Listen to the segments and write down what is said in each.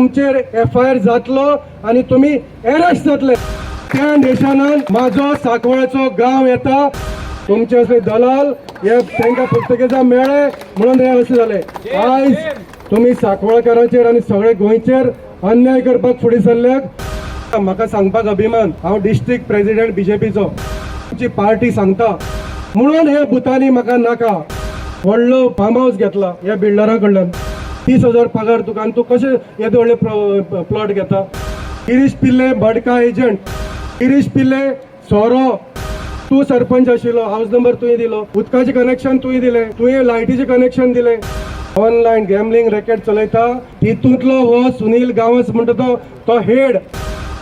तुमचेर एफआयआर जातलो आनी तुमी अरेस्ट जातले. त्या देशान म्हाजो सांकवाळचो गांव येता. तुमचे असले दलाल हे तांकां पुर्तुगेजा मेळ्ळे म्हणून हे अशें जालें. आयज तुमी सांकवाळकारांचेर आनी सगळे गोंयचेर अन्याय करपाक फुडें सरल्यात. म्हाका सांगपाक अभिमान, हांव डिस्ट्रिक्ट प्रेसिडेंट बीजेपीचो. तुमची पार्टी सांगता म्हणून हे भुतानी म्हाका नाका. व्हडलो फार्म हाऊस घेतला ह्या बिल्डरा कडल्यान. 30,000 पगार तुका आनी तूं कशें येदे व्हडले प्लॉट घेता? गिरीश पिल्ले भडका एजंट, गिरीश पिल्ले सोरो. तूं सरपंच आशिल्लो, हाऊस नंबर तुवें दिलो, उदकाचें कनेक्शन तुवें दिलें, तुवें लायटीचें कनेक्शन दिलें. ऑनलायन गॅमलिंग रॅकेट चलयता. तितूंतलो हो सुनील गांवस म्हणटा तो तो हेड.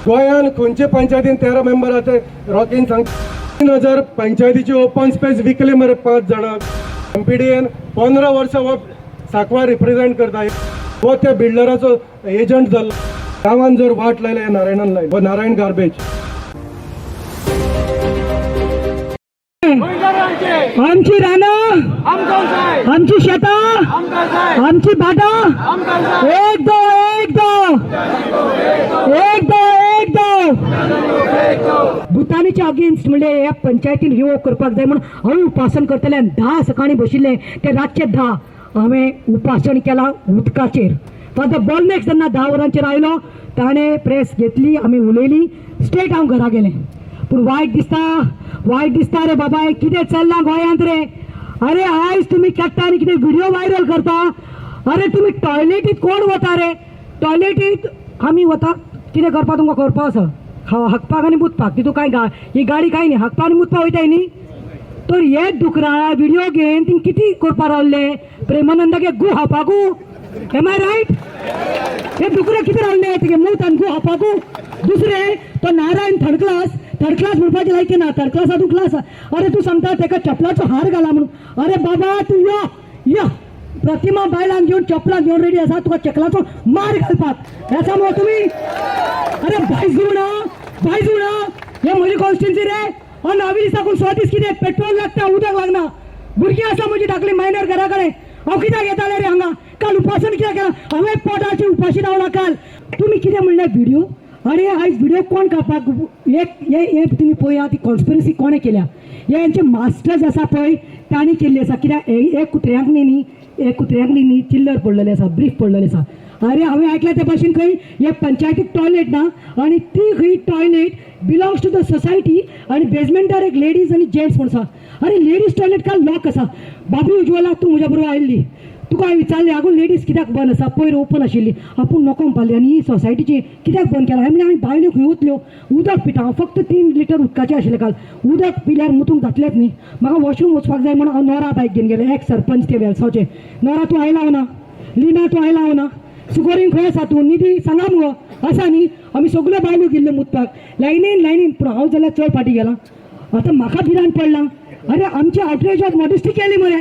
गोंयान खंयचे पंचायतीन 13 मेंबर आसा? रॉकीन सांग. 3000 पंचायतीची ओपन स्पेस विकले मरे पांच जाणांक. एमपीडीएन 15 वर्सां हो सांकवाळ रिप्रेझेंट करता. हो त्या बिल्डराचो एजंट जालो. गांवान जर वाट लायल्या, नारायणान लायली. हो नारायण गार्बेज. आमची रानां, आमची शेतां, आमची भाटां. एक दो, एक दो, एक दो, एक दो. भुतानीच्या अगेन्स्ट म्हणजे ह्या पंचायतीन रिवोक करपाक जाय म्हणून हांव उपासन करतलें. आनी 10 सकाळीं बशिल्लें ते रातचे 10 हांवें उपासन केलां उदकाचेर. फादर बॉलमेक्स जेन्ना 10 वरांचेर आयलो, ताणें प्रेस घेतली, आमी उलयली, स्ट्रेट हांव घरा गेलें. पूण वायट दिसता, वायट दिसता रे बाबा, हें कितें चल्लां गोंयांत रे? अरे, आयज तुमी काडटा आनी कितें व्हिडिओ व्हायरल करता. अरे, तुमी टॉयलेटीत कोण वता रे? टॉयलेटीत आमी वता कितें करपाक तुमकां करपा आसा? हकपाक आनी मुतपाक. तितून कांय गा ही गाडी कांय न्ही. हकपाक आनी मुतपाक वयताय न्ही. तर हे डुकरा व्हिडिओ घेवन थिंग कितें करपा रावले? प्रेमानंदाक गू हापाकू? M I right? हे डुकरे कितें रावले तुगे मूत आनी गू हापाकू? दुसरे तो Narayan third class. Third class म्हणपाचे लायकी ना. थर्ड क्लास तूं क्लास. अरे, तूं सांगता तेका चपलाचो हार घाला म्हणून. अरे बाबा, तूं यो यो. प्रतिमा बायलांक घेवन, चपलां घेवन रेडी आसा तुका चकलाचो मार घालपाक. हेचा मगो तुमी. अरे भायजुणा, भायजुणा, हे म्हजी कॉन्स्टिट्युन्सी रे. आनी नावेली साकून 100 दीस कितें पेट्रोल लागता, उदक लागना. भुरगीं आसा म्हजी धाकली मायनर घरा कडेन. हांव कित्याक येतालें रे हांगा? काल उपासन कित्याक केलां हांवें? पोटाची उपाशी रावला काल. तुमी कितें म्हणलें? व्हिडिओ. अरे, आयज व्हिडिओ कोण काडपाक? एक हे हे तुमी पळया, ती कॉन्स्पिरसी कोणें केल्या? हे हेंचे मास्टर्स आसा पळय, तांणी केल्ली आसा. कित्याक एक कुत्र्यांक न्ही न्ही, एक कुत्र्यांक न्ही न्ही चिल्लर पडलेले आसा, ब्रीफ पडलेले आसा. अरे, हांवें आयकलें ते भाशेन खंय हे पंचायतीक टॉयलेट ना आनी ती खंय toilet belongs to the society आनी बेजमेंटार एक लेडीज आनी जेंट्स म्हूण आसा. अरे, लेडीज टॉयलेट काल लॉक आसा. बाबी उज्वला, तूं म्हज्या बरोबर आयिल्ली, तुका हांवें विचारलें, आगो लेडीज कित्याक बंद आसा? पयर ओपन आशिल्ली. आपूण नको म्हणपाली. आनी ही सोसायटीची कित्याक बंद केला? हांवें म्हणलें, आमी बायल्यो खंय वतल्यो? उदक पिता हांव. फक्त 3 लिटर उदकाचें आशिल्लें काल. उदक पिल्यार मुतूंक जातलेंच न्ही. म्हाका वॉशरूम वचपाक जाय म्हणून हांव नोरा बायक घेवन गेलें, एक्स सरपंच ते वेलसांवचे. नोरा, तूं आयला ना? लिना, तूं आयला ना? सुकोरीन, खंय आसा तूं? निधी, सांगा मुगो, आसा न्ही? आमी सगल्यो बायलो गेल्ल्यो मुतपाक लायनीन लायनीन. पूण हांव जाल्यार चड फाटीं गेलां. आतां म्हाका भिरांत पडला. अरे, आमची आउटरेज ऑफ मॉडेस्टी केली मरे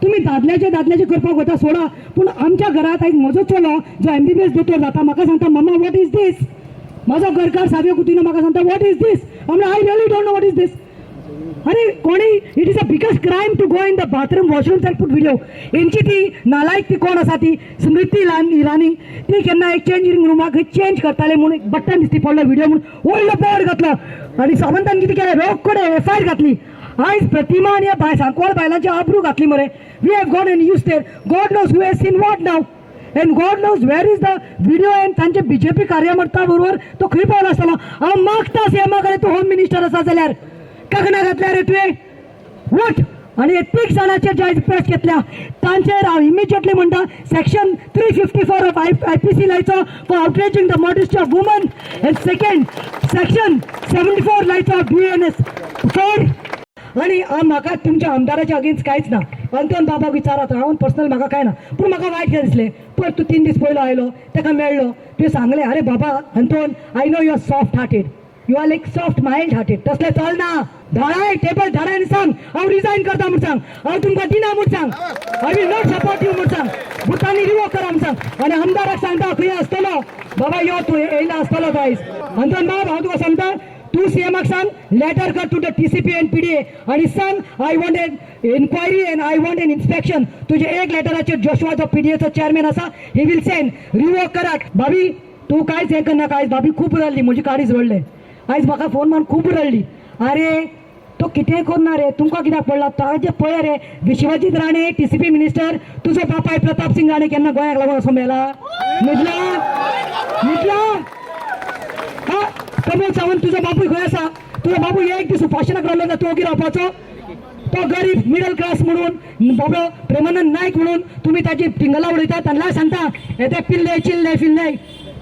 तुमी. दादल्याचे दादल्याचे करपाक वता, सोडा. पूण आमच्या घरात आयज म्हजो चलो जो एमबीबीएस दोतोर जाता, म्हाका सांगता, "मम्मा, what is this?" म्हजो घरकार सावयो कुतिनो म्हाका सांगता, "what is this?" म्हणल्यार I really don't know what is this. अरे कोणी, it is a biggest crime to go in the bathroom, washroom and put video. हेंची ती नालायक ती कोण आसा ती स्मृती इराणी, ती केन्ना एक चेंजींग रुमाक चेंज करताले म्हणून एक बट्टन दिसती पडलो व्हिडिओ म्हणून व्हडलो बोर्ड घातलो आनी सावंतान कितें केलें? रोकडे एफ I R घातली. आयज प्रतिमा आनी ह्या बाय सांकवाळ बायलांची आबरू घातली मरे. We have gone and use there. God knows who has seen what now and God knows where is the video. And तांचे बीजेपी कार्यकर्ता बरोबर तो खंय पावला आसतलो? हांव मागता सीएमा कडेन, तूं होम मिनिस्टर आसा जाल्यार कांकणां घातल्या रे तुवें? वट आनी हे तीग जाणांचेर जे आयज प्रेस घेतल्या तांचेर हांव इमिजिएटली म्हणटा, section 354 of IPC लायचो for outraging the modesty of woman and second section 74 लायचो बीएनएस फॉर. आनी हांव म्हाका तुमच्या आमदाराच्या अगेन्स्ट कांयच ना. अंतन बाबाक विचारात. हांव पर्सनल म्हाका कांय ना. पूण म्हाका वायट कितें दिसलें, पयर तूं 3 दीस पयलो आयलो, ताका मेळ्ळो, तुवें सांगलें, "अरे बाबा Anton, I know you are soft hearted, you are like soft mild hearted." तसलें चलना. धाडाय टेबल धाडाय आनी सांग, हांव रिजायन करता म्हूण सांग. हांव तुमकां दिना म्हूण सांग. I will not support you म्हूण सांग. भुतानी रिवोक करा म्हूण सांग. आनी आमदाराक सांगता, खंय आसतलो बाबा, यो तूं. येयला आसतलो आयज. अंतोन बाब, हांव तुका सांगता, तूं सीएमाक सांग, लेटर कर to the TCP and PDA आनी सांग, I want an enquiry and I want an inspection. तुजे एक लेटराचेर जोशवा जो पीडीएचो चेअरमॅन आसा, he will send. Revoke करात. भाभी, तूं कांयच हें करनाका. आयज भाभी खूब रडली, म्हजी काळीज रडलें. आयज म्हाका फोन मारून खूब रडली. अरे, तो कितेंय करना रे, तुमकां कित्याक पडला? ताजें पळय रे, विश्वजीत राणे टीसीपी मिनिस्टर, तुजो बापाय प्रताप सिंग राणे केन्ना गोंयाक लागून असो मेला? न्हिदला? न्हिदला? हा, प्रमोद सावंत, तुजो बापूय खंय आसा? तुजो बापूय एक दीस उपाशनाक रावलो ना, तूं ओगी रावपाचो? तो गरीब मिडल क्लास म्हणून, बाबडो प्रेमानंद नायक म्हणून तुम्ही ताची टिंगला उडयतात. तांकां सांगता, हे ते पिल्ले चिल्ले फिल्ले.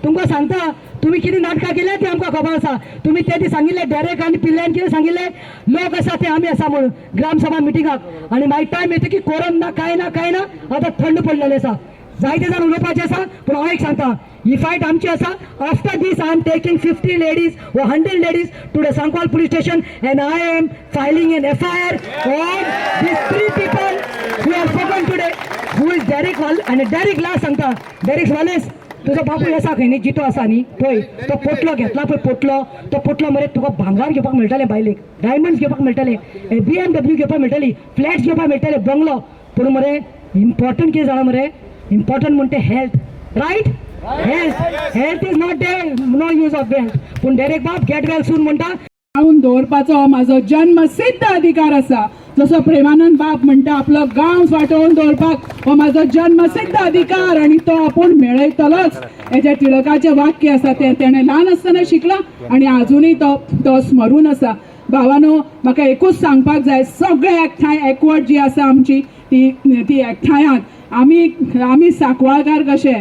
तुमकां सांगता, तुम्ही कितें नाटकां केल्या ती आमकां खबर आसा. तुमी ते दीस सांगिल्ले, डेरेक आनी पिल्ल्यान कितें सांगिल्लें, लोक आसा ते आमी आसा म्हणून ग्रामसभा मिटिंगाक. आनी मागीर टायम येता की कोरम ना, कांय ना, कांय ना. आतां थंड पडलेलें आसा. जायते जाण उलोवपाचें आसा, पूण हांव एक सांगता, ही फायट आमची आसा. After this, I am taking 50 ladies or 100 ladies to the Sancoale police station and I am filing an FIR on these three people who have spoken today, who is Derek वाल. आनी Derrick last सांगता, Derrick wireless, तुजो बापूय आसा खंय न्ही, जितो आसा न्ही? पळय, तो पोटलो घेतला पळय, पोटलो, तो पोटलो मरे तुका भांगर घेवपाक मेळटलें, बायलेक डायमंड्स घेवपाक मेळटले, बीएमडब्ल्यू घेवपाक मेळटली, फ्लॅट्स घेवपाक मेळटले, बंगलो. पूण मरे इम्पॉर्टंट कितें जाणा मरे? इम्पॉर्टंट म्हणटे health, right? Health, health is not there, no use of wealth. पूण डेरेक बाब, गेट वेल सून म्हणटा. सांबाळून दवरपाचो हो म्हाजो जन्मसिद्ध अधिकार आसा. जसो प्रेमानंद बाब म्हणटा, आपलो गांव वाटोवन दवरपाक हो म्हाजो जन्मसिद्ध अधिकार आणि तो आपूण मेळयतलोच. हे जे टिळकाचें वाक्य आसा, तें तेणें ल्हान आसतना शिकला आणि आजुनूय तो तो स्मरून आसा. भावानो, म्हाका एकूच सांगपाक जाय, सगळे एकठांय, एकवट जी आसा आमची, ती ती एकठांयात. आमी आमी सांकवाळकार कशे,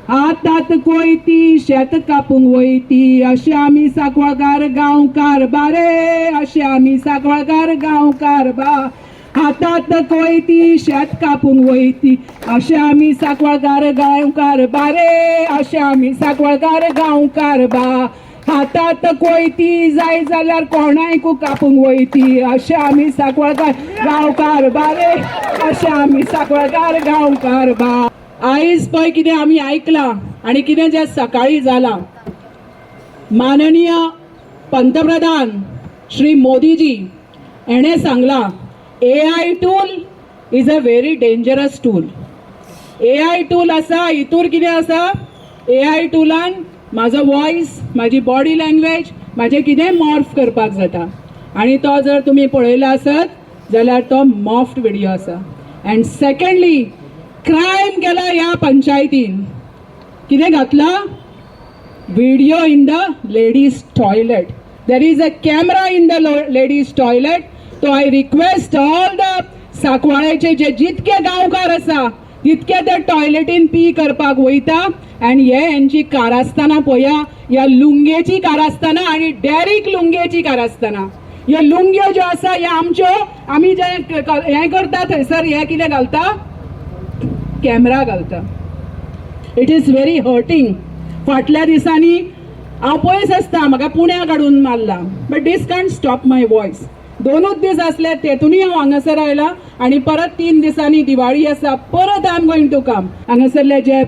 हातात कोयती शेत कापूंक वयती, अशे आमी सांकवाळकार गांवकार बारे, अशे आमी सांकवाळकार गांवकार बा. हातात कोयती शेत कापूंक वयती, अशे आमी सांकवाळकार गांवकार बारे, अशे आमी सांकवाळकार गांवकार बा. हातात कोयती जाय जाल्यार कोणायकू कापूंक वयती, अशे आमी सांकवाळकार गांवकार बारे, अशे आमी सांकवाळकार गांवकार बा. आयज पळय कितें आमी आयकलां आनी कितें जें सकाळी जालां. माननीय पंतप्रधान श्री मोदीजी हेणें सांगलां, AI tool is a very dangerous tool. AI tool आसा, हितूर कितें आसा, एआय टूलान म्हाजो वॉयस, म्हाजी बॉडी लँग्वेज, म्हाजें कितेंय मॉर्फ करपाक जाता. आनी तो जर तुमी पळयलो आसत जाल्यार तो मॉर्फ्ड विडियो आसा. अँड सेकंडली, क्रायम केला ह्या पंचायतीन. कितें घातलां? Video in the ladies toilet. There is a camera in the ladies toilet. So I request all the सांकवाळ्याचे जे जितके गांवकार आसा, तितके ते टॉयलेटीन पी करपाक वयता आनी हे हेंची कारस्थानां पळया. ह्या लुंगेची कारस्थानां आनी डेरीक लुंगेची कारस्थानां. ह्यो लुंग्यो ज्यो आसा, ह्या आमच्यो, आमी जे हें करता थंयसर हे कितें घालता? कॅमेरा घालता. It is very hurting. फाटल्या दिसांनी हांव पयस आसता, म्हाका पुण्याक हाडून मारला, but this can't stop my voice. दोनूच दीस आसले, तेतूनय हांव हांगासर आयला आनी परत 3 दिसांनी दिवाळी आसा, परत I am going to come. हांगासरले जे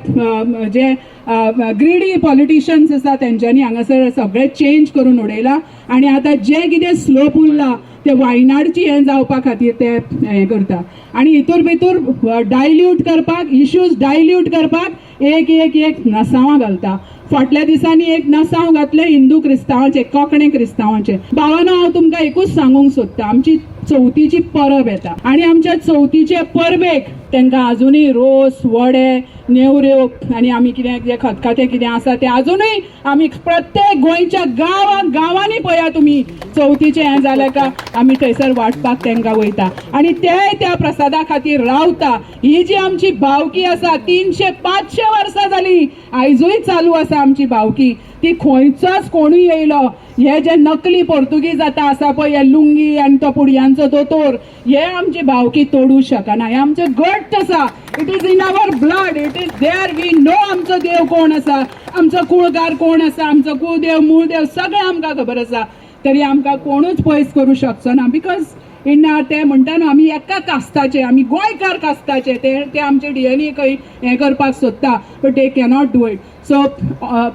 जे ग्रीडी पॉलिटिशियन्स आसा, तेंच्यांनी हांगासर सगळें चेंज करून उडयलां आनी आतां जें कितें स्लोप उरलां ते वायनाडची हें जावपा खातीर ते हें करता. आनी हितूर भितूर डायल्यूट करपाक, इश्यूज डायल्यूट करपाक एक एक एक नसांवां घालता. फाटल्या दिसांनी एक नसांव घातलें हिंदू क्रिस्तांवाचें, कोंकणी क्रिस्तांवाचें. भावानो, हांव तुमकां एकूच सांगूंक सोदतां, आमची चवथीची परब येता आनी आमच्या चवथीचे परबेक तांकां अजुनूय रोस, वडे, नेवऱ्यो आनी आमी कितें जें खतखतें कितें आसा तें अजुनूय आमी प्रत्येक गोंयच्या गांवां गांवांनी पळया तुमी, चवथीचें हें जालें का आमी थंयसर वांटपाक तांकां वयता आनी तेय त्या प्रसादा खातीर रावता. ही जी आमची भावकी आसा, 300 500 वर्सां जाली, आयजूय चालू आसा आमची भावकी. ती खंयचोच कोणूय येयलो, हे जे नकली पोर्तुगीज आतां आसा पळय, हे लुंगी आनी तो पुडयांचो दोतोर, हे आमची भावकी तोडूं शकना. हे आमचें घट्ट आसा. It is in our blood, it is there. We know आमचो देव कोण आसा, आमचो कुळकार कोण आसा, आमचो कुळदेव, मूळदेव सगळें आमकां खबर आसा. तरी आमकां कोणूच पयस करूं शकचो ना, because in ते म्हणटा न्हू, आमी एका कास्ताचे, आमी गोंयकार कास्ताचे. ते ते आमचे डीएनए खंय हें करपाक सोदता, but they cannot do it. So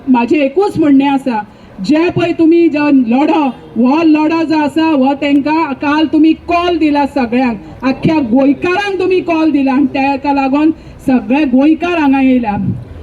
म्हाजें एकूच म्हणणें आसा. जे पळय तुमी जो लढो हो लढो जो आसा हो तांकां काल तुमी कॉल दिला सगळ्यांक, आख्ख्या गोंयकारांक तुमी कॉल दिला आनी ताका लागून सगळे गोंयकार हांगा येयल्या.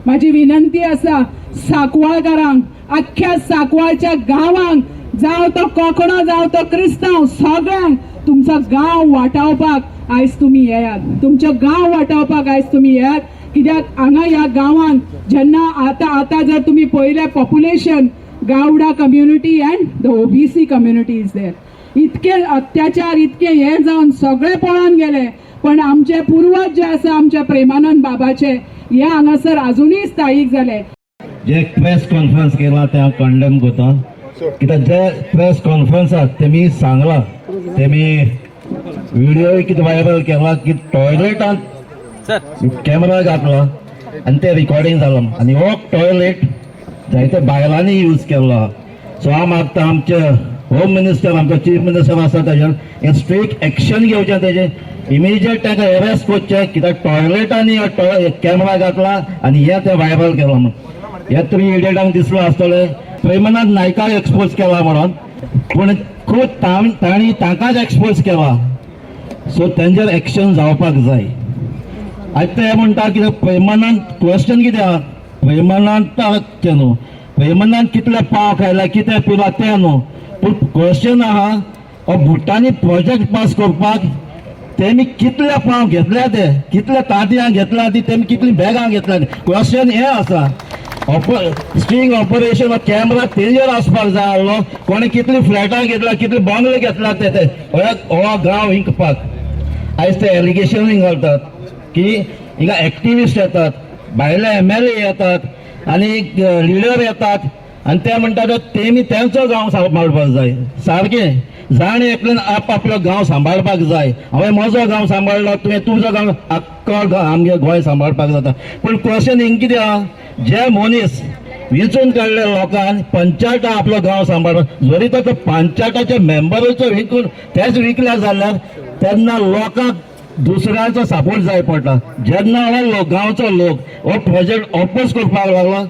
म्हाजी विनंती आसा सांकवाळकारांक, आख्ख्या सांकवाळच्या गांवांक, जावं तो कोंकणो जावं तो क्रिस्तांव, सगळ्यांक तुमचो गांव वाटावपाक आयज तुमी येयात, तुमचो गांव वाटावपाक आयज तुमी येयात. कित्याक हांगा ह्या गांवांत जेन्ना आतां आतां जर तुमी पळयलें population, Gawda community and the OBC community is there. इतके अत्याचार इतके हे जावन सगळे पळोवन गेले, पण आमचे पुर्वज जे आसा आमच्या प्रेमानंद बाबाचे हे हांगासर आजुनूय स्थायीक जाले. जे प्रेस कॉन्फरन्स केला ते हांव कंडेम करता, कित्याक जे प्रेस कॉन्फरन्साक तेमी सांगला, तेमी व्हिडिओ कितें व्हायरल केला की टॉयलेटांत कॅमेरा घातला आनी ते रिकॉर्डिंग जालां आनी हो टॉयलेट जायते बायलांनी यूज केल्लो आहा. सो हांव मागता आमचे होम मिनिस्टर, आमचो चीफ मिनिस्टर आसा तेजेर हें स्ट्रिक्ट एक्शन घेवचें, तेजें इमिजिएट ताका अरेस्ट करचें, कित्याक टॉयलेटांनी कॅमेरा घातला आनी हें तें व्हायरल केलां म्हणून. हे थ्री इडियटांक दिसलो आसतलें प्रेमनाथ नायकाक एक्सपोज केला म्हणून, पूण खूब तांणी तांकांच एक्सपोज केला. सो तेंचेर एक्शन जावपाक जाय. आयज ते म्हणटा कितें प्रेमानंद, क्वेश्चन कितें आहा, प्रेमानंदाचें न्हू, प्रेमानंद कितले पाव खायला कितें पिला तें न्हू, पूण क्वेश्चन आहा हो भुटानी प्रोजेक्ट पास करपाक तेमी कितले पाव घेतल्या, ते कितले तांतयां घेतल्या ती, तेमी कितली बॅगां घेतल्या, क्वेश्चन हें आसा. स्टिंग ऑपरेशन कॅमेरा तेजेर आसपाक जाय आहलो, कोणें कितली फ्लॅटां घेतला, कितले बंगले घेतला ते ते हो गांव विकपाक. आयज ते एलिगेशन घालतात की हिंगा एक्टिविस्ट येतात, भायले एमएलए येतात आनी लिडर येतात आनी ते म्हणटात तेमी तेंचो गांव सांबाळपाक जाय. सारकें, जाण एकल्यान आप आपलो गांव सांबाळपाक जाय. हांवें म्हजो गांव सांबाळ्ळो, तुवें तुजो गांव, आख्खो गांव आमगे गोंय सांबाळपाक जाता. पूण क्वेश्चन हिंग कितें आहा, जे मनीस विंचून काडले लोकांक पंचायत आपलो गांव सांबाळपाक, जरी तो पंचायताच्या मेंबराचो विकून तेच विकल्या जाल्यार तेन्ना लोकांक दुसऱ्याचो सपोर्ट जाय पडटा. जेन्ना हो लोक गांवचो लोक हो प्रोजेक्ट ऑपोज करपाक लागलो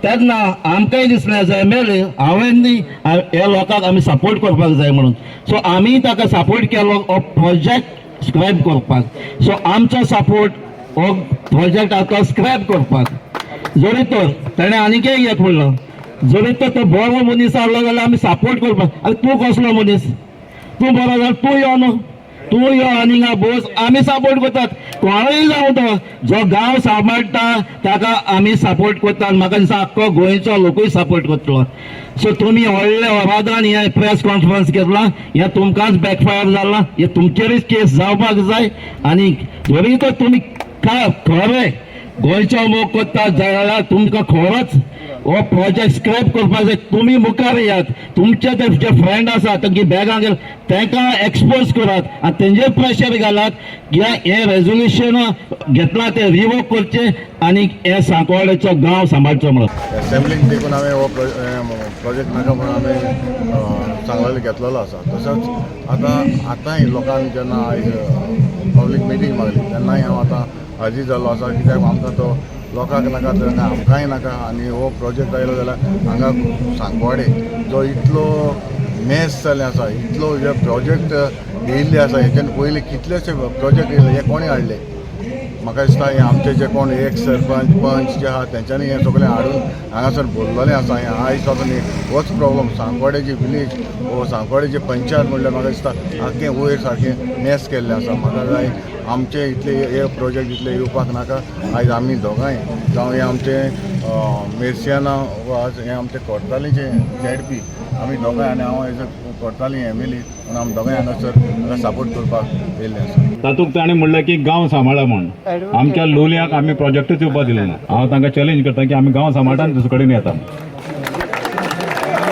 तेन्ना आमकांय दिसलें एज एमएलए हांवें न्ही ह्या लोकांक आमी सपोर्ट करपाक जाय म्हणून. सो आमी ताका सपोर्ट केलो हो प्रोजेक्ट स्क्रॅप करपाक. सो आमचो सपोर्ट हो प्रोजेक्ट आतां स्क्रॅप करपाक. जरी तर ताणें आनीक एक म्हणलो, जरी तर तो बरो मनीस आहलो जाल्यार आमी सपोर्ट करपाक. आनी तूं कसलो मनीस? तूं बरो जाल्यार तूं यो न्हू, तूं यो आनी हिंगा बोस, आमी सपोर्ट करतात. कोणूय जावं, तो जो गांव सांबाळटा ताका आमी सपोर्ट करतात. म्हाका दिसता आख्खो गोंयचो लोकूय सपोर्ट करतलो. सो तुमी व्हडले वादान हें प्रेस कॉन्फरन्स घेतला, हें तुमकांच बॅकफायर जाला, हें तुमचेरूच केस जावपाक जाय. आनी जरी तर तुमी काय खरें गोंयचो मोग करता जाल्यार तुमकां खरोच हो प्रोजेक्ट स्क्रॅप करपाक जाय. तुमी मुखार येयात, तुमचे ते जे फ्रेंड आसा तांची बॅगां घेवन तांकां एक्सपोज करात आनी तेंचेर प्रेशर घालात की हें रेजोल्युशन घेतलां तें रिवोक करचें आनी हे सांकवाळेचो गांव सांबाळचो म्हणून. असेंब्लीक देखून हांवें हो प्रोजेक्ट नाका म्हणून हांवें सांगलेलो घेतलेलो आसा. तसोच आतां आतांय लोकांक जेन्ना आयज पब्लीक मिटींग मागली तेन्नाय हांव आतां हाजीर जाल्लो आसा, कित्याक आमकां तो लोकांक नाका तर आमकांय नाका. आनी हो प्रोजेक्ट आयलो जाल्यार हांगा सांकवाडे जो इतलो मेस जाल्लें आसा, इतलो जे प्रोजेक्ट येयल्ले आसा, हेच्यान पयलीं कितलेशे प्रोजेक्ट येयले, हे कोणें हाडले? म्हाका दिसता हे आमचे जे कोण एक सरपंच पंच जे आहा तेंच्यांनी हें सगळें हाडून हांगासर भरलेलें आसा. हें आयज पासून होच प्रॉब्लम सांकवाडेची विलेज हो सांकवाडेची पंचायत म्हणल्यार म्हाका दिसता आख्खें वयर सारकें मेस केल्लें आसा. म्हाका जाय आमचे इतले हे प्रोजेक्ट इतले येवपाक नाका. आयज आमी दोगांय जावं हे आमचे मेर्सियाना वा हे आमचे कोर्तालीचे झेडपी, आमी दोगांय आनी हांव एज अ कोर्ताली एमएलए म्हणून आमी दोगांय हांगासर हांगा सपोर्ट करपाक येयल्ले आसा. तातूंत ताणें म्हणलें की गांव सांबाळा म्हूण आमच्या लोलयाक आमी प्रोजेक्टूच येवपा दिले ना. हांव तांकां चॅलेंज करता की आमी गांव सांबाळटा आनी दुसरे कडेन येता.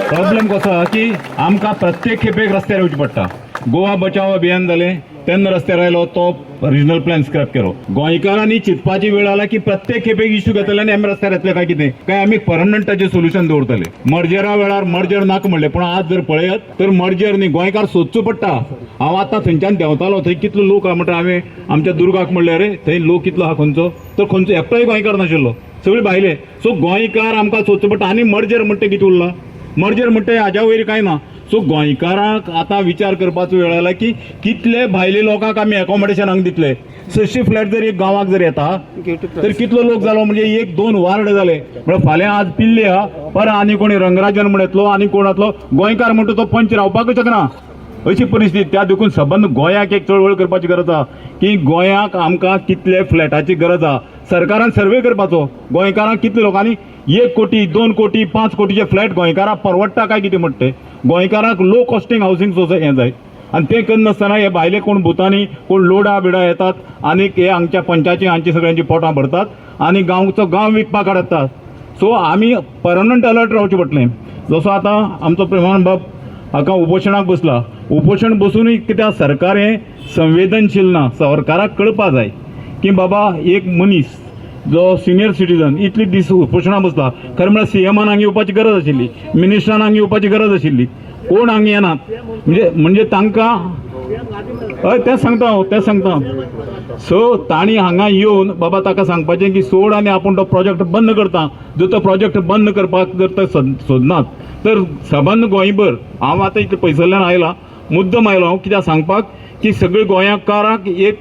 प्रॉब्लेम कसो आहा की आमकां प्रत्येक खेपेक रस्त्यार येवचें पडटा. गोवा बचाव अभियान जालें तेन्ना रस्त्यार आयलो तो रिजनल प्लॅन स्क्रॅप केलो. गोंयकारांनी चिंतपाची वेळ आला की प्रत्येक खेपेक इश्यू घेतले आनी आमी रस्त्यार येतले काय कितें, काय आमी परमनंट ताचें सोल्युशन दवरतले. मर्जरा वेळार मर्जर नाका म्हणलें, पूण आज जर पळयत तर मर्जर न्ही, गोंयकार सोदचो पडटा. हांव आतां थंयच्यान देंवतालो, थंय कितलो लोक आहा म्हणटा हांवें आमच्या दुर्गाक म्हणलें, अरे थंय लोक कितलो आहा खंयचो तर खंयचो एकटोय गोंयकार नाशिल्लो, सगळे भायले. सो गोंयकार आमकां सोदचो पडटा. आनी मर्जर म्हणटा कितें उरलां? मर्जर म्हणटा हाज्या वयर कांय ना. सो गोंयकारांक आतां विचार करपाचो वेळ आयला की कितले भायले लोकांक आमी एकोमोडेशन हांगा दितले. 600 फ्लॅट जर एक गांवाक जर येता तर कितलो लोक जालो म्हणजे एक दोन वार्ड जाले. म्हळ्यार फाल्यां आज पिल्ले आहा, परत आनी कोणी रंगराजन म्हण येतलो आनी कोण येतलो, गोंयकार म्हणटा तो पंच रावपाकच शकना अशी परिस्थिती. त्या देखून सबंद गोंयाक एक चळवळ करपाची गरज आहा की गोंयाक आमकां कितले फ्लॅटाची गरज आहा. सरकारान सर्वे करपाचो गोंयकारांक कितले लोकांनी 1 कोटी, 2 कोटी, 5 कोटीचे फ्लॅट गोंयकारांक परवडटा काय कितें म्हणटा ते. गोंयकारांक लो कॉस्टींग हावसिंग सोसायटी हें जाय आनी तें करनासतना हे भायले कोण भुतानी कोण लोडा बिडा येतात आनी हे हांगच्या पंचायती हांची सगळ्यांची पोटां भरतात आनी गांवचो गांव विकपाक काडटात. सो आमी परमनंट अलर्ट रावचें पडटलें. जसो आतां आमचो प्रेमानंद बाब हाका उपोशणाक बसला, उपोशण बसुनूय कित्याक सरकार हें संवेदनशील ना. सरकाराक कळपा जाय की बाबा एक मनीस जो सिनियर सिटीजन इतले दीस उपोशणाक बसला, खरें म्हळ्यार सीएमान हांगा येवपाची गरज आशिल्ली, मिनिस्टरान हांगा येवपाची गरज आशिल्ली, कोण हांगा येनात. म्हणजे म्हणजे तांकां हय तेंच सांगता हांव, तेंच सांगता हांव. सो तांणी हांगा येवन बाबा ताका सांगपाचें की सोड आनी आपूण तो प्रोजेक्ट बंद करता. जर तो प्रोजेक्ट बंद करपाक जर ते सोदनात तर सबंद गोंयभर हांव आतां इतले पयसुल्ल्यान आयला, मुद्दम आयलो हांव कित्याक सांगपाक की सगळे गोंयकारांक एक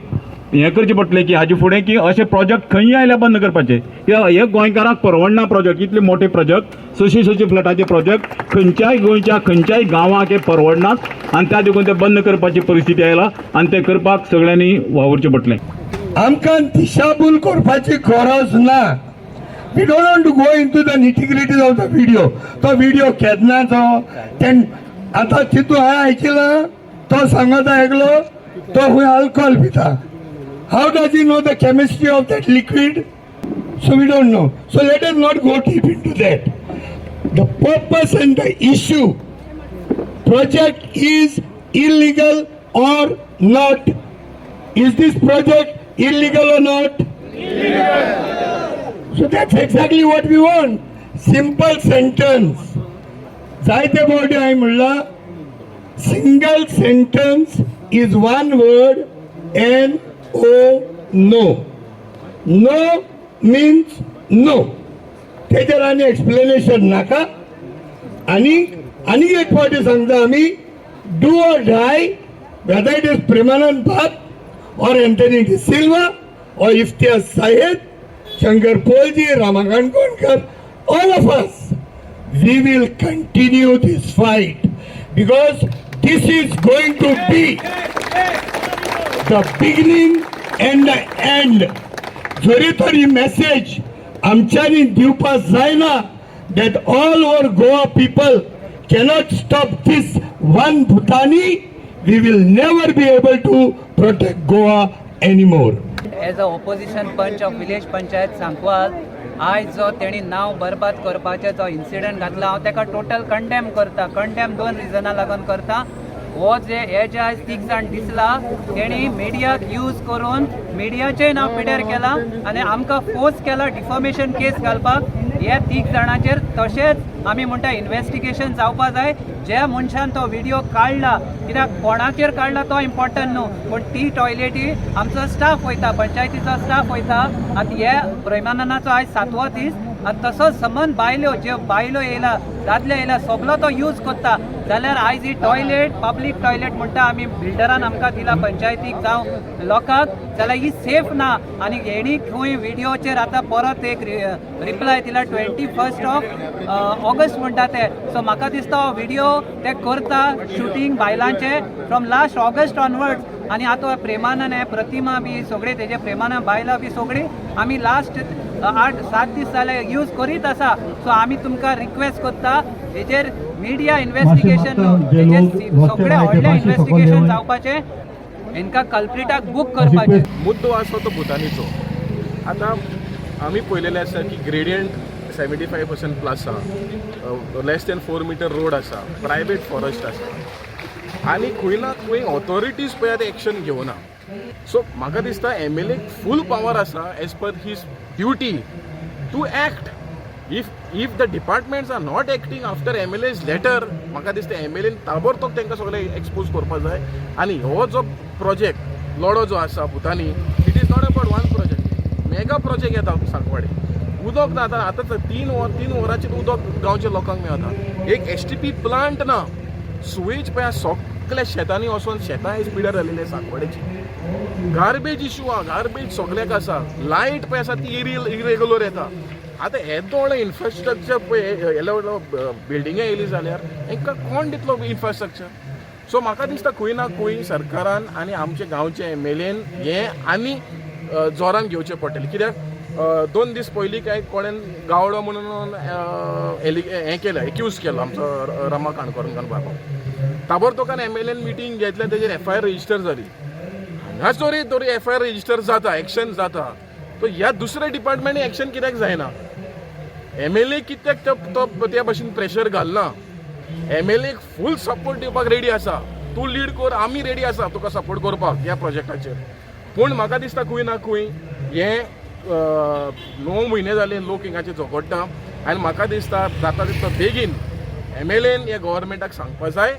हें करचें पडटलें की हाजे फुडें की अशे प्रोजेक्ट खंयी आयल्यार बंद करपाचे. कित्याक हे गोंयकारांक परवडना प्रोजेक्ट, इतले मोठे प्रोजेक्ट, 600 फ्लॅटाचे प्रोजेक्ट खंयच्याय गोंयच्या खंयच्याय गांवाक हे परवडनात आनी त्या देखून ते बंद करपाची परिस्थिती आयला आनी ते करपाक सगळ्यांनी वावुरचें पडटलें. आमकां दिशाभूल करपाची गरज ना. We don't want to go into the nitty-gritties of the video. तो व्हिडिओ केन्नाचो तें आतां तितू हांवें आयकिलां, तो सांगता आयकलो तो खंय अल्कोहोल पिता. How does he know the chemistry of that liquid? So we don't know. So let us not go deep into that. The purpose and the issue, project is illegal or not? Is this project illegal or not? So that's exactly what we want. Simple sentence. जायते फावटी हांवें म्हणलां, single sentence is one word, N O, no. No means no. तेजेर आनी explanation नाका. आनी आनी एक फावटी सांगता आमी, do or die, whether it is Premanand Bab or Anthony D'Silva or Imtiaz Syed, Shankar Polji, Rama Kankonkar, all of us, we will continue this fight because this is going to be the beginning and the end. जरी तरी message आमच्यांनी दिवपाक जायना that all over Goa people cannot stop this one Bhutani, we will never be able to protect Goa anymore. As a opposition panch of village panchayat Sancoale, आयज जो तेणी नांव बरबाद करपाचें जो इन्सिडंट घातला, हांव ताका टोटल कंडेम करता. कंडेम दोन रिजनां लागून करता. हो जे हे जे आयज तीग जाण दिसला, तेणी मिडियाक यूज करून मिडियाचें नांव पिड्यार केलां आनी आमकां फोर्स केला डिफॉमेशन केस घालपाक हे तीग जाणांचेर. तशेंच आमी म्हणटा इन्वेस्टिगेशन जावपा जाय. ज्या मनशान तो व्हिडिओ काडला, कित्याक कोणाचेर काडला तो इम्पॉर्टंट न्हू, पूण ती टॉयलेटी आमचो स्टाफ वयता, पंचायतीचो स्टाफ वयता. आतां हे प्रेमानंदाचो आयज सातवो दीस आनी तसोच समज बायल्यो, ज्यो बायलो येयला, दादले येयला, सगलो तो यूज करता. जाल्यार आयज ही टॉयलेट पब्लीक टॉयलेट म्हणटा आमी, बिल्डरान आमकां दिला पंचायतीक जावं लोकांक, जाल्यार ही सेफ ना. आनी हेणी खंय व्हिडियोचेर आतां परत एक रिप्लाय दिला, 21 ऑफ ऑगस्ट म्हणटा ते. सो म्हाका दिसता हो व्हिडिओ ते करता शुटींग बायलांचे फ्रॉम लास्ट ऑगस्ट ऑनवर्ड्स. आनी आतां प्रेमानंद हे प्रतिमा बी सगळे तेजे प्रेमानंद बायलां बी सगळीं आमी लास्ट 8-7 दीस जाले यूज करीत आसा. सो आमी तुमकां रिक्वेस्ट करता, हेजेर मिडिया इन्वेस्टिगेशन, सगळे व्हडलें इन्वेस्टिगेशन जावपाचें, हेंकां कल्प्रिटाक बूक करपाचें. मुद्दो आसा तो भुतानीचो. आतां आमी पळयलेलें आसा की ग्रेडियंट 75% प्लस आसा, less than 4 meter road आसा, प्रायवेट फॉरेस्ट आसा आनी खंय ना खंय ऑथॉरिटीज पळय आतां एक्शन घेवना. सो म्हाका दिसता एम एल एक फूल पावर आसा as per his duty to act. If the departments are not acting after MLA's letter, म्हाका दिसता एम एल एन ताबडतोब तांकां सगळें एक्सपोज करपा जाय. आनी हो जो प्रोजेक्ट लढो जो आसा Bhutani, it is not about one project, mega project येता सांकवाळे. उदक ना. आतां आतां 3 वरांचेर उदक गांवच्या लोकांक मेळटा. एक एसटीपी प्लांट ना. सुवेज पळय, सगल्या शेतांनी वचोन शेतां आयज पिड्यार जालेली सांकवाडेची. गार्बेज इशू आहा, गार्बेज सगल्याक आसा. लायट पळय आसा ती इरेगुलर येता. आतां येदो व्हडलो इन्फ्रास्ट्रक्चर पळय, येदो व्हडलो बिल्डिंगां येयली जाल्यार हेंकां कोण दितलो इन्फ्रास्ट्रक्चर? सो म्हाका दिसता खंय ना खंय सरकारान आनी आमचे गांवचे एमएलएन हें आनी जोरान घेवचें पडटलें. कित्याक 2 दीस पयलीं काय कोणेन गावडो म्हणून हें केलें, एक्यूज केलो आमचो रमा काणकोणकार बाबा. ताबडतोबान एमएलएन मिटींग घेतलें, तेजेर एफआयआर रजिस्टर जाली. हांगा जरी तरी एफआयआर रजिस्टर जाता, एक्शन जाता, सो ह्या दुसऱ्या डिपार्टमेंट एक्शन कित्याक जायना? एमएलए कित्याक तो त्या भशेन प्रेशर घालना? एमएलए फूल सपोर्ट दिवपाक रेडी आसा. तूं लीड कर, आमी रेडी आसा तुका सपोर्ट करपाक ह्या प्रोजेक्टाचेर. पूण म्हाका दिसता खंय ना खंय हें 9 म्हयने जाले लोक हिंगाचे झगडटा आनी म्हाका दिसता जाता तितलो बेगीन एमएलएन ह्या गव्हर्मेंटाक सांगपा जाय.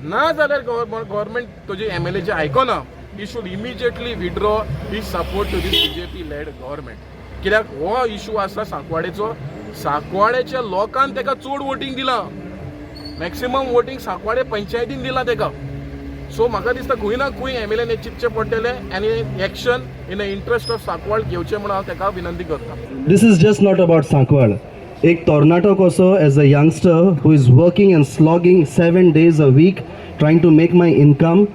ना जाल्यार गव्हर्मेंट तुजी एमएलएचे आयकना, he should immediately withdraw his support to this BJP led government. कित्याक हो इशू आसा सांकवाडेचो. सांकवाडेच्या लोकान ताका चड वोटींग दिलां, मॅक्सिमम वोटींग सांकवाडे पंचायतीन दिलां ताका. सो म्हाका दिसता खंय ना खंय एमएलएन चिंतचें पडटलें आनी action in the interest of Sancoale घेवचें म्हणून हांव ताका विनंती करता. This is just not about Sancoale. एक तरणाटो कसो, as a youngster who is working and slogging 7 days a week trying to make my income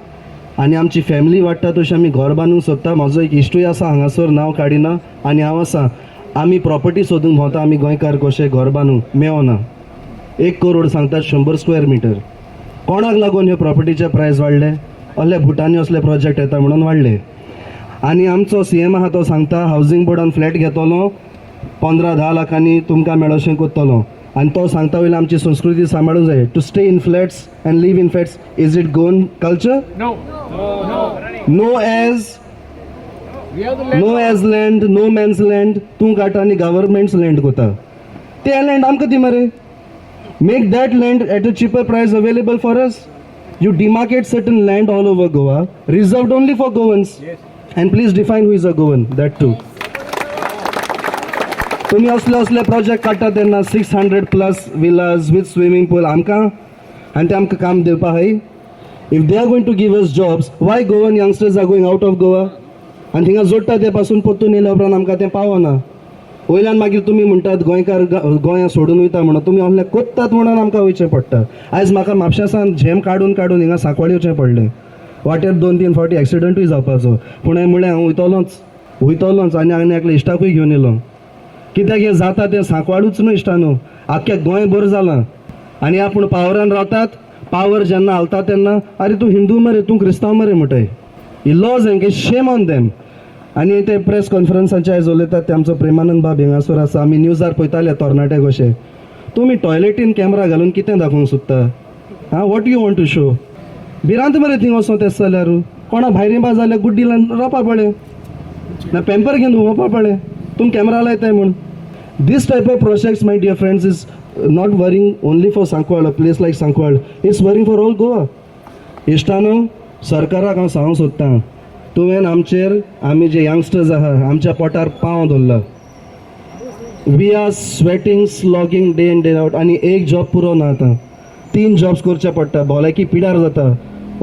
आनी आमची फॅमिली वाडटा तशी आमी घर बांदूंक सोदता. म्हजो एक इश्टूय आसा हांगासर, नांव काडिना, आनी हांव आसा, आमी प्रॉपर्टी सोदूंक भोंवता. आमी गोंयकार कशे घर बांदूंक मेवना. 1 करोड सांगतात 100 स्क्वेअर मिटर. कोणाक लागून ह्यो प्रॉपर्टीचे प्रायस वाडले? असले भुटानी असले प्रोजेक्ट येता म्हणून वाडले. आनी आमचो सीएम आहा तो सांगता, हावजींग बोर्डान फ्लॅट घेतलो, 15-10 लाखांनी तुमकां मेळोशें करतलो. आनी तो सांगता वयल्यान आमची संस्कृती सांबाळूंक जाय. To stay in flats and live in flats, is it Goan culture? No as no as land, no man's land. तूं काडटा आनी गव्हर्मेंट्स लँड कोता. ते लँड आमकां दी मरे. Make that land at a cheaper price available for us. You demarcate certain land all over Goa, reserved only for Goans. And please define who is a Goan, that too. तुम्ही असले असले project काडटा तेन्ना 600 plus villas with swimming pool आमकां, आनी ते आमकां काम दिवपा आहाय. If they are going to give us jobs, why Goan youngsters are going out of Goa? आनी थिंगा जोडटा ते पासून परतून येयल्या उपरांत आमकां तें पावना. वयल्यान मागीर तुमी म्हणटात गोंयकार गोंया सोडून वयता म्हणून. तुमी असलें कोत्तात म्हणून आमकां वयचें पडटा. आयज म्हाका म्हापशा सावन झेम काडून काडून हिंगा सांकवाळे वचचें पडलें. वाटेर दोन तीन फावटी एक्सिडंटूय जावपाचो, पूण हांवें म्हणलें, हांव वयतलोच, वयतलोच. आनी हांवें एकल्या इश्टाकूय घेवन येयलो. कित्याक हें जाता तें सांकवाळूच न्हू इश्टानू, आख्ख्या गोंयभर जालां. आनी आपूण पावरान रावतात. पावर जेन्ना हालता तेन्ना, "अरे, तूं हिंदू मरे, तूं क्रिस्तांव मरे" म्हणटाय. ही लॉज हेंके, shame on them. आनी ते प्रेस कॉन्फरन्साचे आयज उलयतात ते आमचो प्रेमानंद बाब हिंगासर आसा. आमी न्यूजार पळयताले तरणाटे कशे. तुमी टॉयलेटीन कॅमेरा घालून कितें दाखोवंक सोदता? आं, what you want to show? भिरांत मरे थिंग वचों तें जाल्यार. कोणा भायर येवपा जाल्यार गुड्डी लावन रावपा पडलें ना, पेंपर घेवन उलोवपा पडलें, तुमी कॅमेरा लायताय म्हूण. This type of projects, my dear friends, is not worrying only for Sancoale, a place like Sancoale. It's worrying for all Goa. इश्टानो, सरकाराक हांव सांगूंक सोदतां, तुवें आमचेर, आमी जे यंगस्टर्स आहा, आमच्या पोटार पांव दवरला. We are sweating, slogging day in, day out. आनी एक जॉब पुरो ना, आतां तीन जॉब्स करचे पडटा. भलायकी पिड्यार जाता.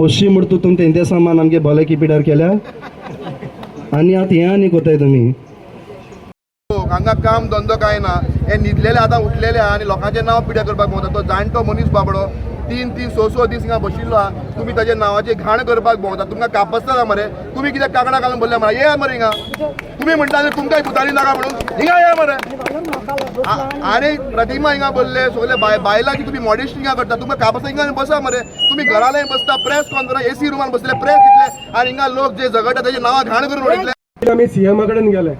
अशी म्हण तूं तुमी तेंचे सामान आमगे भलायकी पिड्यार केल्या आनी आतां हें आनी कोताय तुमी. हांगा काम धंदो कांय ना. हे न्हिदलेले आतां उठलेले आहा आनी लोकांचें नांव पिड्यार करपाक भोंवता. तो जाणटो मनीस बाबडो तीन तीन स स दीस हिंगा बशिल्लो आहा. तुमी ताजे नांवाची घाण करपाक भोंवता. तुमकां कापसता मरे. तुमी कित्याक कांकणां घालून बसले मरे? येया मरे हिंगा. तुमी म्हणटा न्ही तुमकां भुतारी नाका म्हणून, हिंगा या मरे. आनी प्रतिमा हिंगा बोलले सगळे बायलांची तुमी मॉडेस्टी हिंगा करता. तुमकां कापसता? हिंगा बसा मरे. तुमी घरालय बसता, प्रेस कॉन्फरन्स एसी रुमान बसले, प्रेस दितले आनी हिंगा लोक जे झगडटा तेजे नांवां घाण करून उडयतले. आमी सीएमा कडेन गेले.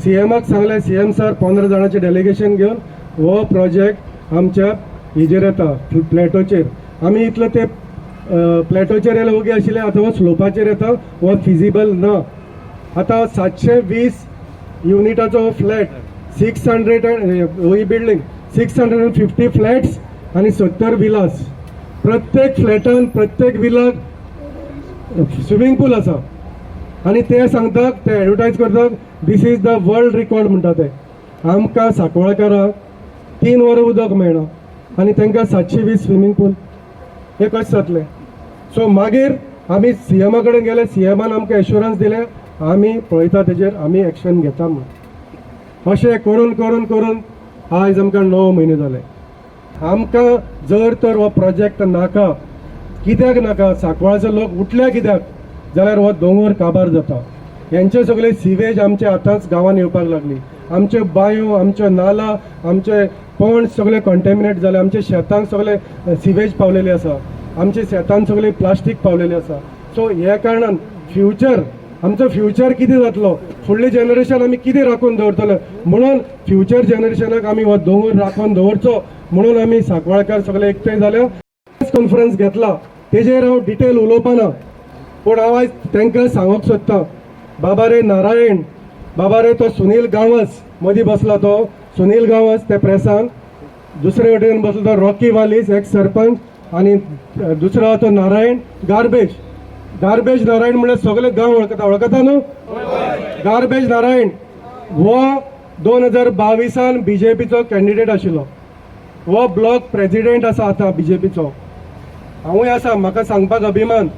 सीएमाक सांगलें, सीएम सर, 15 जाणांचें डेलिगेशन घेवन हो प्रोजेक्ट आमच्या हेजेर येता, प्लॅटोचेर. आमी इतलो ते प्लॅटोचेर येयले, ओगी आशिल्ले. आतां हो स्लोपाचेर येता, हो फिजिबल ना. आतां 720 युनिटाचो फ्लॅट, 600 ही बिल्डींग, 650 फ्लॅट्स आनी 70 विलास. प्रत्येक फ्लॅटान, प्रत्येक विलाक स्विमींग पूल आसा. आनी ते सांगतात, ते एडवर्टायज करतात, "This is the world record" म्हणटा ते. आमकां सांकवाळकाराक 3 वरां उदक मेळना आनी तांकां 720 स्विमींग पूल, हें कशें जातलें? सो मागीर आमी सीएमा कडेन गेले. सीएमान आमकां एश्युरन्स दिलें, आमी पळयता तेजेर, आमी एक्शन घेता म्हूण. अशें करून करून करून आयज आमकां 9 म्हयने जाले. आमकां जर तर हो प्रोजेक्ट नाका, कित्याक नाका? सांकवाळचो लोक उठल्या कित्याक जाल्यार हो दोंगर काबार जाता. हेंचे सगळे सिवेज आमचे आतांच गांवांत येवपाक लागली. आमच्यो बांयो, आमच्यो नाला, आमचे पॉन्ड सगळे कॉन्टेमिनेट जाले. आमच्या शेतांक सगळे सिवेज पावलेली आसा. आमच्या शेतान सगळे प्लास्टीक पावलेले आसा. सो ह्या कारणान फ्युचर, आमचो फ्युचर कितें जातलो, फुडलें जनरेशन आमी कितें राखून दवरतले, म्हणून फ्युचर जनरेशनाक आमी हो दोंगर राखून दवरचो म्हणून आमी सांकवाळकार सगळे एकठांय जाल्या, प्रेस कॉन्फरन्स घेतला. तेजेर हांव डिटेल उलोवपाना, पूण हांव आयज तांकां सांगूंक सोदतां, बाबा रे नारायण, बाबा रे, तो सुनील गांवस मदीं बसला, तो सुनील गांवस ते प्रेसान, दुसरे वटेन बसलो तो रॉकी वालीस, एक्स सरपंच, आनी दुसरो तो नारायण गार्बेज. गार्बेज नारायण म्हणल्यार सगळे गांव वळखता. वळखता न्हू? गार्बेज नारायण हो 2022 बीजेपीचो कॅन्डिडेट आशिल्लो. हो ब्लॉक प्रेजिडेंट आसा आतां बीजेपीचो. हांवूय आसा, म्हाका सांगपाक अभिमान,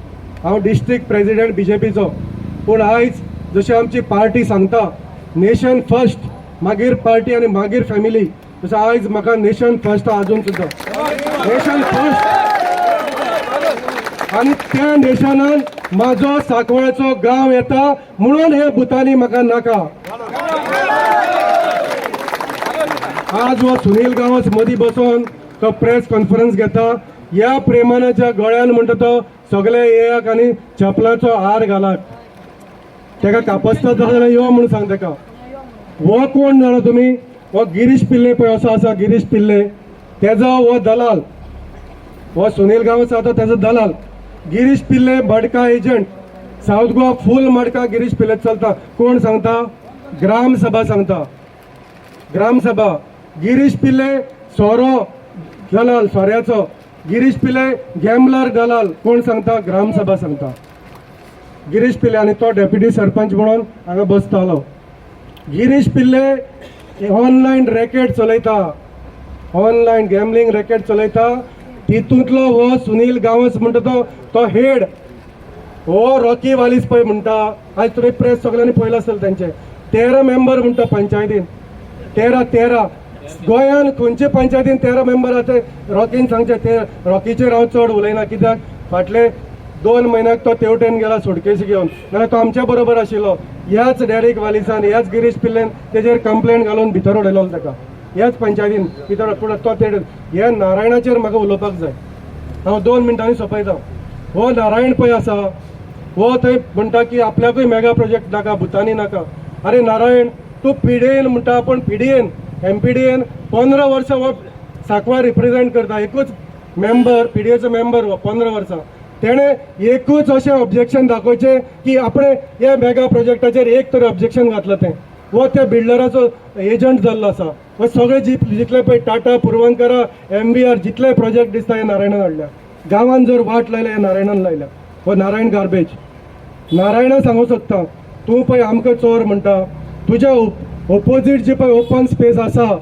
हांव डिस्ट्रिक्ट प्रेजिडेंट बीजेपीचो. पूण आयज जशें आमची पार्टी सांगता, नेशन फर्स्ट, मागीर पार्टी आनी मागीर फॅमिली, तशें आयज म्हाका नेशन फर्स्ट, अजून सुद्दां नेशन फर्स्ट. आनी त्या नेशनान म्हाजो सांकवाळचो गांव येता, म्हणून हे भुतानी म्हाका नाका. आज हो सुनील गांवस मदीं बसून तो प्रेस कॉन्फरन्स घेता. ह्या प्रेमानाच्या गळ्यान म्हणटा तो सगळे येयाक आनी चपलाचो हार घालात. तेका कापस्ताद जाल्यार यो म्हणून सांग तेका. हो कोण जाणा तुमी? हो गिरीश पिल्ले पळय असो आसा, गिरीश पिल्ले, तेजो हो दलाल. हो सुनील गांवस आसा तो तेजो दलाल गिरीश पिल्ले, मडका एजंट. सावथ गोवा फूल मडका गिरीश पिल्ले चलता. कोण सांगता? ग्रामसभा सांगता, ग्रामसभा. गिरीश पिल्ले सोरो दलाल, सोऱ्याचो. गिरीश पिल्ले गॅम्बलर दलाल. कोण सांगता? ग्रामसभा सांगता. गिरीश पिल्ले आनी तो डेप्युटी सरपंच म्हणून हांगा बसतालो. गिरीश पिल्ले ऑनलायन रॅकेट चलयता, ऑनलायन गॅमलिंग रॅकेट चलयता. तितूंतलो हो सुनील गांवस म्हणटा तो तो हेड. हो रॉकी वालीस पळय म्हणटा, आयज तुमी प्रेस सगळ्यांनी पळयला आसतलें, तेंचे 13 मेंबर म्हणटा पंचायतीन. 13, 13. गोंयान खंयचे पंचायतीन 13 मेंबर आसा ते रॉकीन सांगचे. ते रॉकीचेर हांव चड उलयना, कित्याक फाटले 2 म्हयन्याक तो तेवटेन गेला सुटकेस घेवन, नाल्यार तो आमच्या बरोबर आशिल्लो. ह्याच डॅरीक वालिसान, ह्याच गिरीश पिल्लेन तेजेर कंप्लेन घालून भितर उडयलो ताका ह्याच पंचायतीन भितर. पूण तो ते ह्या नारायणाचेर म्हाका उलोवपाक जाय. हांव 2 मिनटांनी सोंपयता. हो नारायण पळय आसा, हो थंय म्हणटा की आपल्याकूय मेगा प्रोजेक्ट नाका, भुतानी नाका. अरे नारायण, तूं पीडीएन म्हणटा, पूण पीडीएन एमपीडीएन 15 वर्सां हो सांकवाळ रिप्रेझेंट करता. एकूच मेंबर, पीडीएचो मेंबर हो 15 वर्सां. तेणें एकूच अशें ऑब्जेक्शन दाखोवचें की आपणें ह्या मेगा प्रोजेक्टाचेर एक तरी ऑब्जेक्शन घातलां तें? हो त्या बिल्डराचो एजंट जाल्लो आसा. हो सगळे जितले पळय टाटा, पुर्वंकरा, एमबीआर, जितले प्रोजेक्ट दिसता, हे नारायणान हाडल्या. गांवान जर वाट लायल्या, हे नारायणान लायल्या. हो नारायण गार्बेज नारायणा सांगूंक सोदता, तूं पळय आमकां चोर म्हणटा, तुज्या ओपोजीट जी पळय ओपन स्पेस आसा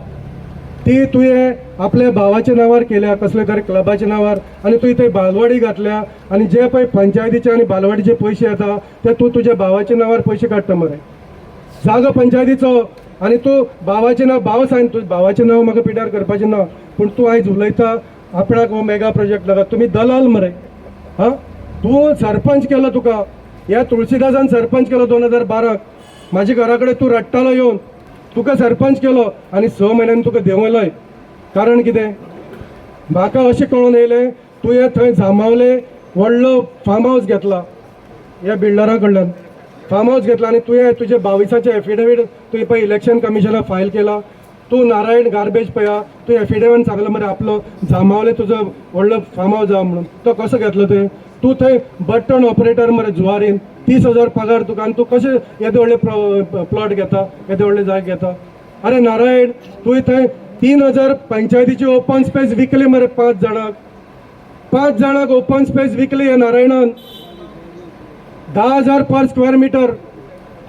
ती तुवें आपल्या भावाच्या नांवार केल्या, कसले तरी क्लबाच्या नांवार, आनी तुवें थंय बालवाडी घातल्या. आनी जे पळय पंचायतीचे आनी बालवाडीचे पयशे येता ते तूं तुज्या भावाच्या नांवार पयशे काडटा मरे. जागो पंचायतीचो आनी तूं भावाचें नांव, भाव सांग, तूं भावाचें नांव म्हाका पिड्यार करपाचें ना. पूण तूं आयज उलयता आपणाक हो मेगा प्रोजेक्ट नाका. तुमी दलाल मरे. हा, तूं सरपंच केलो तुका ह्या तुळशीदासान सरपंच केलो 2012 त. म्हाज्या घरा कडेन तूं रडटालो येवन. तुका सरपंच केलो आनी 6 म्हयन्यांनी तुका देंवयलोय. कारण कितें? म्हाका अशें कळून येयलें, तुवें थंय जांबावले व्हडलो फार्म हावस घेतला, ह्या बिल्डरा कडल्यान फार्म हावस घेतला आनी तुवें तुजे बावीसाचे एफिडेवीट तुवें पळय इलेक्शन कमिशनाक फायल केला. तूं नारायण गार्बेज पळया, तूं एफिडेवीट सांगला मरे आपलो जांबावले तुजो व्हडलो फार्म हावस आहा म्हणून. तो कसो घेतलो तुवें? तूं थंय बटन ऑपरेटर मरे जुवारीन, 30,000 पगार तुका, आनी तूं कशें येदे व्हडले प्लॉट घेता, येदे व्हडले जागे घेता? अरे नारायण, तुवें थंय 3000 पंचायतीची ओपन स्पेस विकली मरे पांच जाणांक. पांच जाणांक ओपन स्पेस विकली ह्या नारायणान, 10,000 पर स्क्वेअर मिटर.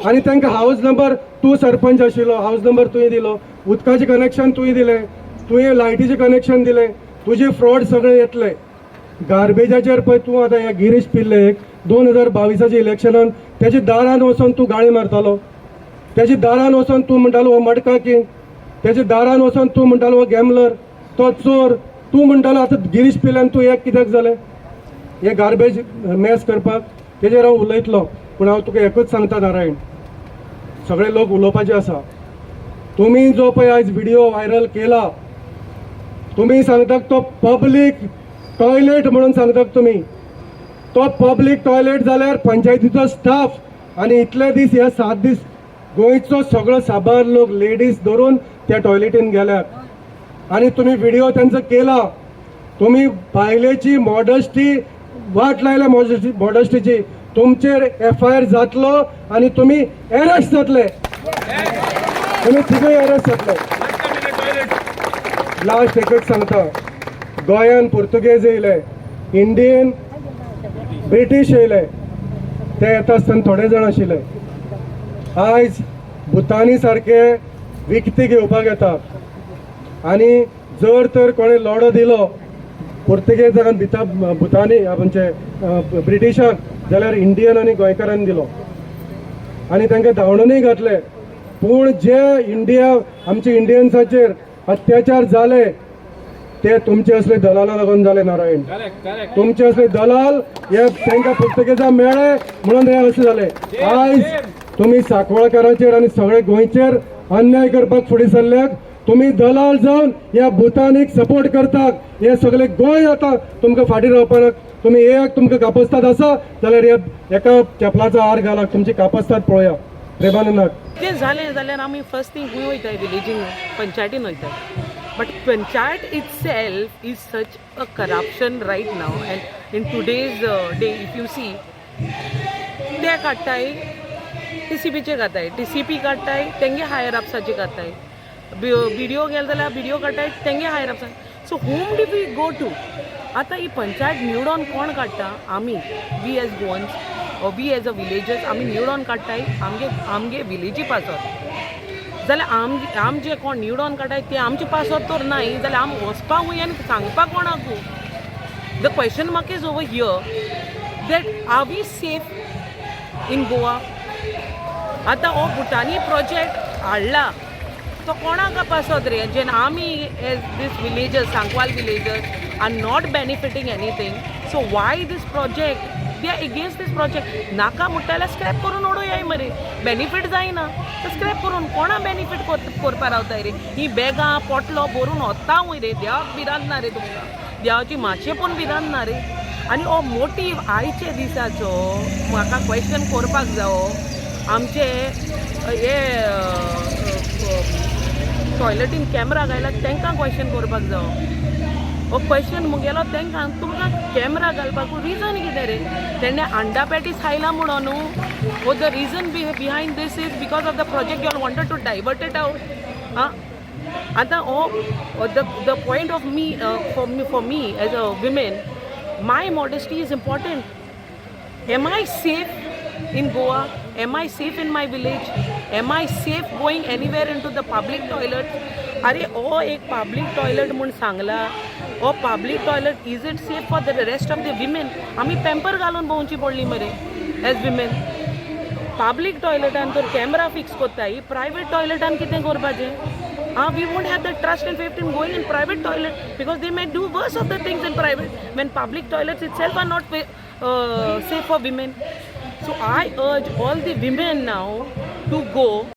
आनी तांकां हावस नंबर, तूं सरपंच आशिल्लो, हावस नंबर तुवें दिलो. उदकाचें कनेक्शन तुवें दिलें, तुवें लायटीचें कनेक्शन दिलें, तुजे फ्रॉड सगळे येतले. गार्बेजाचेर पळय तूं आतां ह्या गिरीश पिल्लेक 2022च्या इलेक्शनान तेच्या दारान वचोन तूं गाळी मारतालो. तेच्या दारान वचोन तूं म्हणटालो हो मडका किंग. तेच्या दारान वचोन तूं म्हणटालो हो गॅम्बलर, तो चोर तूं म्हणटालो. आतां गिरीश पिल्ल्यान तूं एक कित्याक जालें हे गार्बेज मॅस करपाक? तेजेर हांव उलयतलो, पूण हांव तुका एकूच सांगता नारायण, सगळे लोक उलोवपाचे आसा. तुमी जो पळय आयज व्हिडिओ व्हायरल केला, तुमी सांगतात तो पब्लीक टॉयलेट म्हणून सांगतात तुमी. तो पब्लीक टॉयलेट जाल्यार पंचायतीचो स्टाफ आनी इतले दीस, ह्या 7 दीस गोंयचो सगळो साबार लोक लेडीज धरून त्या टॉयलेटीन गेल्यात आनी तुमी व्हिडिओ तांचो केला. तुमी बायलेची मॉडस्टी वाट लायल्या, मॉडस्टी मॉडस्टीची. तुमचेर एफआयआर जातलो आनी तुमी एरेस्ट जातले. तुमी तिगूय एरेस्ट जातले. लास्ट एकच सांगता, गोंयान पुर्तुगेज येयले, इंडियन ब्रिटीश येयले, ते येता आसतना थोडे जाण आशिल्ले. आयज भुतानी सारके विकती घेवपाक येता आनी जर तर कोणें लढो दिलो पुर्तुगेजान भिता भुतानी म्हणजे ब्रिटिशाक जाल्यार इंडियन आनी गोंयकारान दिलो आनी तांकां धांवडूनय घातले. पूण जे इंडिया आमचे इंडियन्साचेर अत्याचार जाले ते तुमचे असले दलाला लागून जाले नारायण. तुमचे असले दलाल हे तांकां पुर्तुगेजा मेळ्ळे म्हणून हे अशें जाले. आयज तुमी सांकवाळकारांचेर आनी सगळे गोंयचेर अन्याय करपाक फुडें सरल्यात. तुमी दलाल जावन ह्या भुतानीक सपोर्ट करतात. हे सगळे गोंय आतां तुमकां फाटीं रावपाक. तुमी एक तुमकां कापस्ताद आसा जाल्यार ह्या एका चपलाचो हार घालात, तुमची कापस्ताद पळोवया प्रेमानंदाक. तें जालें जाल्यार आमी फर्स्ट थिंग खंय वयताय? विलेजीन पंचायतीन वयताय. But panchayat itself is such a corruption right now, and in today's day if you see, ते काडटाय टीसीपीचे घाताय, टीसीपी काडटाय तेंगे हायर अपसाचे घाताय, बिडिओ गेले जाल्यार बिडिओ काडटाय तेंगे higher अपसा. So whom do we go to? आतां ही पंचायत निवडोन कोण काडटा? आमी, we as Goans or we as a villagers, आमी निवडोन काडटाय आमगे आमगे विलेजी पासत. जाल्यार आमचे कोण निवडोन काडटाय ते आमचे पासत तर नाय जाल्यार आमी वचपाक वय आनी सांगपाक कोणाकू? The question mark is over here that are we safe in Goa? आतां हो भुटानी प्रोजेक्ट हाडला तो कोणाक पासत रे, जेन्ना आमी as this villagers, Sancoale villagers, are not benefiting anything? So why this project? They are against this project. नाका म्हणटा जाल्यार स्क्रॅप करून उडोयाय मरे. बेनिफीट जायना तर स्क्रॅप करून कोणा बेनिफीट करपा रावताय रे? ही बॅगां पोटलो भरून वता वय रे. देवाक भिरांत ना रे तुमकां? देवाची मातशें पूण भिरांत ना रे? आनी हो मोटीव आयच्या दिसाचो म्हाका क्वेश्चन करपाक जावो. आमचे हे टॉयलेटीन कॅमरा घायला तांकां क्वेश्चन करपाक जावो. हो क्वेश्चन मुगेलो तांकां, तुमकां कॅमरा घालपाक रिजन कितें रे? तेणें अंडा पॅटीस खायला म्हणून न्हू हो the reason behind this is because of the project you all wanted to divert it out. आं, आतां हो the point of me for me as a woman, my modesty is important. Am I safe in Goa? Am I safe in my village? Am I safe going anywhere into the public toilet? अरे, हो एक public toilet म्हूण सांगला, हो public toilet, is it safe for the rest of the women? आमी pamper घालून भोंवची पडली मरे एज विमेन. पब्लीक टॉयलेटान तर कॅमरा फिक्स कोत्ताय, प्रायवेट टॉयलेटान कितें करपाचें? Ah, we won't have the trust and faith in going in private toilet because they may do worse of the things in private when public toilets itself are not safe for women. So I urge all the women now to go.